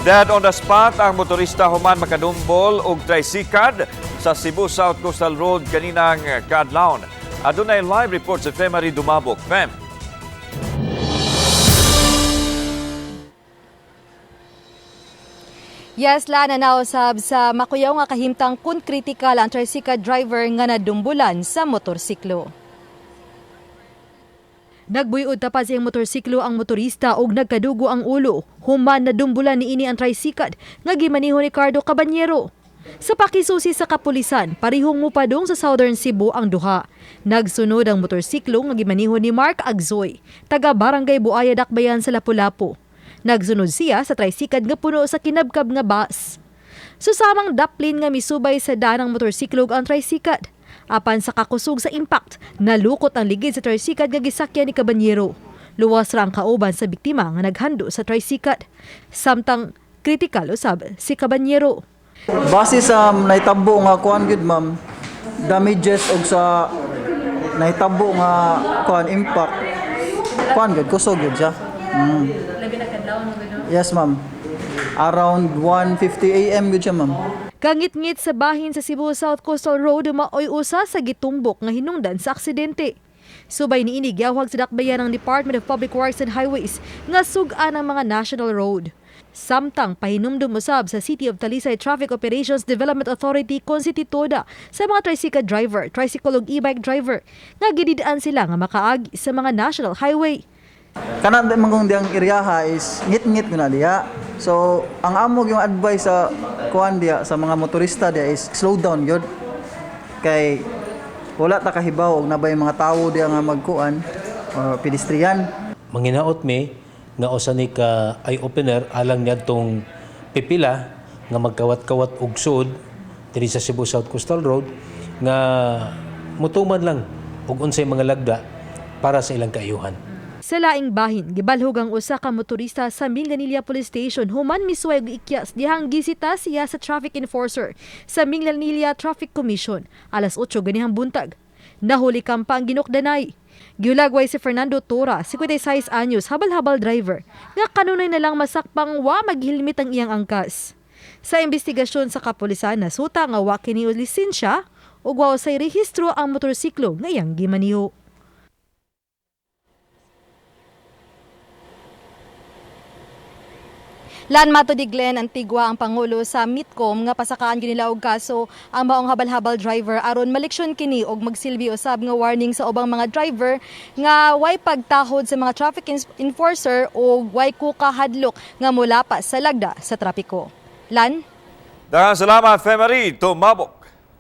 Dead on the spot ang motorista human makadumbol og trisikad sa Cebu South Coastal Road kaninang kaadlawon. Adunay live report si Femary Dumabok. Fem. Yes, Lana, nausab sa makuyaw nga kahimtang kun kritikal ang tricycle driver nga nadumbulan sa motorsiklo. Nagbuyod tapad sa iyang motorsiklo ang motorista og nagkadugo ang ulo. Human nadumbulan niini ang tricycle nga gimaniho ni Cardo Caballero. Sa pakisusi sa kapulisan, parihong mupadong sa Southern Cebu ang duha. Nagsunod ang motorsiklo nga gimaniho ni Mark Agzoy, taga Barangay Buaya Dakbayan sa Lapu-Lapu. Nagsunod siya sa tricycle nga puno sa kinabkab nga bus. Susamang daplin nga misubay sa danang motorsiklo ang tricycle. Apan sa kakusog sa impact, nalukot ang ligid sa tricycle nga gisakyan ni Caballero. Luwas ra ang kauban sa biktima nga naghando sa tricycle. Samtang kritikal usab si Caballero. Base sa nahitabo nga kuan gyud, ma'am, damages og sa nahitabo nga kuan impact, kuan gyud, kusog gyud siya. Yes, ma'am. Around 1:50 AM gyud siya, ma'am. Kangitngit sa bahin sa Cebu South Coastal Road maoy usa sa gitumbok nga hinungdan sa aksidente. Subay niini giyawhag sa dakbayan ng Department of Public Works and Highways nga sug-an ang mga national road. Samtang pahinumdum usab sa City of Talisay Traffic Operations Development Authority konsitituda sa mga tricycle driver, tricycle ug e-bike driver nga gididaan sila nga makaagi sa mga national highway. Kana man kung diyang iryaha is ngit-ngit na diya. So ang amo yung advice sa kuan diya sa mga motorista diya is slow down gyud. Kay wala ta kahibaw og nabay mga tawo diya nga magkuan or pedestrian. Manginaot mi nga usa ni ka eye opener alang niadtong pipila nga magkawat-kawat og suod diri sa Cebu South Coastal Road nga mutuman lang og unsay mga lagda para sa ilang kaayuhan. Sa laing bahin, gibalhog ang usa ka motorista sa Minglanilla Police Station human misuway og ikyas dihang gisita siya sa traffic enforcer sa Minglanilla Traffic Commission alas 8 ganihang buntag. Nahuli kampa ang ginukdanay. Giulagway si Fernando Tora, 56 anyos, habal-habal driver, nga kanunay na lang masakpang wa maghilmit ang iyang angkas. Sa investigasyon sa kapulisan, nasuta nga wa kini og lisensya ug wa usay rehistro ang motorsiklo nga iyang gimaniho. Lan mato di Glenn Antigua ang pangulo sa MITCOM nga pasakaan gyud nila og kaso ang maong habal-habal driver aron maleksyon kini og magsilbi usab nga warning sa ubang mga driver nga way pagtahod sa mga traffic enforcer o way kukahadlok nga mulapas sa lagda sa trapiko. Lan? Daghang salamat, Femary Tumabok.